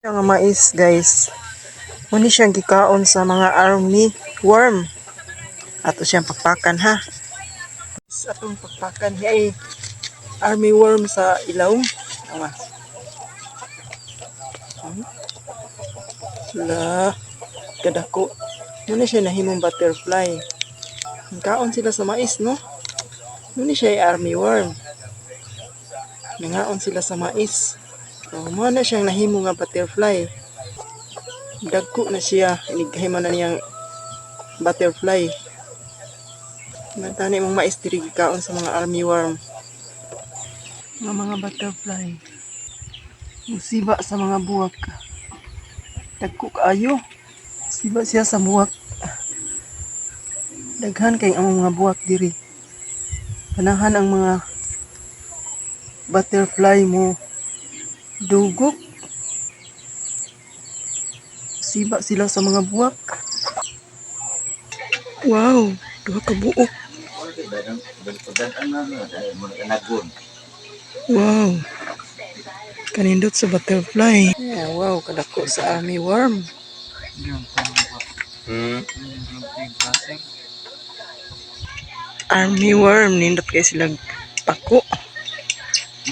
Ang mais, guys. Muni siyang gikaon sa mga army worm. Ato siyang pakpakan, ha. Sa atong pakpakan ay army worm sa ilawom. Tama. La, kadako. Muna siya nahimong butterfly. Kaon sila sa mais, no? Muna siya ay army worm. Nangaon sila sa mais. So, mo na siyang nahimo nga butterfly. Dagko na siya. Inighimo na niyang butterfly. Natani mong mais diri gikaon sa mga army worm. Mga butterfly. Musiba sa mga buwak. Dagko kaayo. Siba siya sa buwak. Daghan kay ang mga buwak diri. Panahan ang mga butterfly mo dugok. Siba sila sa mga buwak. Wow, duha ka buok. Wow. Kanindot sa butterfly. Yeah, wow, kadako sa army worm. Army worm, nindot kay sila pako.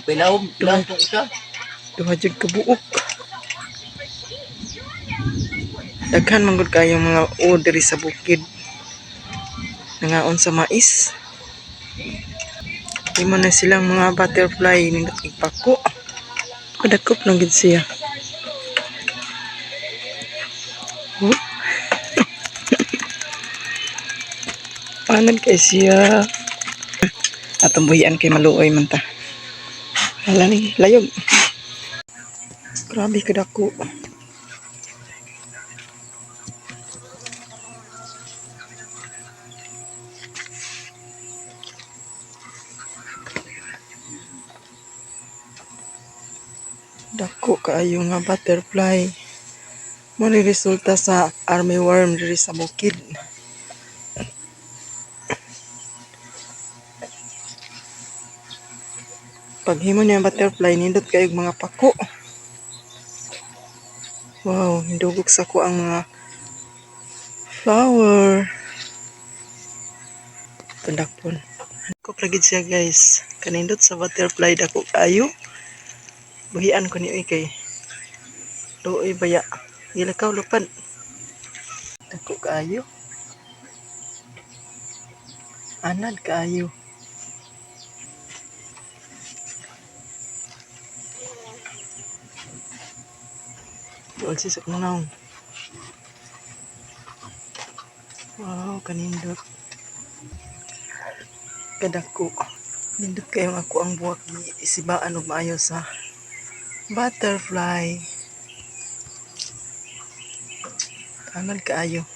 Pilawom, pilawom tong isa. Duha jud ka buok. Daghan man gud kayo mga uod diri sa bukid. Nangaon sa mais. Imo na silang mga butterfly, nindot kay pako. Kadakop lang gid siya. Oh. Anad kay siya. Atong buhian kay maluoy man ta. Hala ni, layog. Grabe kadako. Dako kaayo nga butterfly. Mo ni resulta sa army worm diri sa bukid. Paghimo niya ang butterfly, nindot kayo mga pako. Wow, hindugok sa ko ang mga flower. Tandakpon. Ko lagi siya, guys. Kanindot sa butterfly, dako kayo. Buhian ko ni oy kay luoy baya. Gilakaw lupad. Dako kaayo. Anad kaayo. Duol si sa. Wow, kanindot. Kadako. Nindot kayong ako ang buwak isibaan og maayo sa butterfly. Anad kaayo.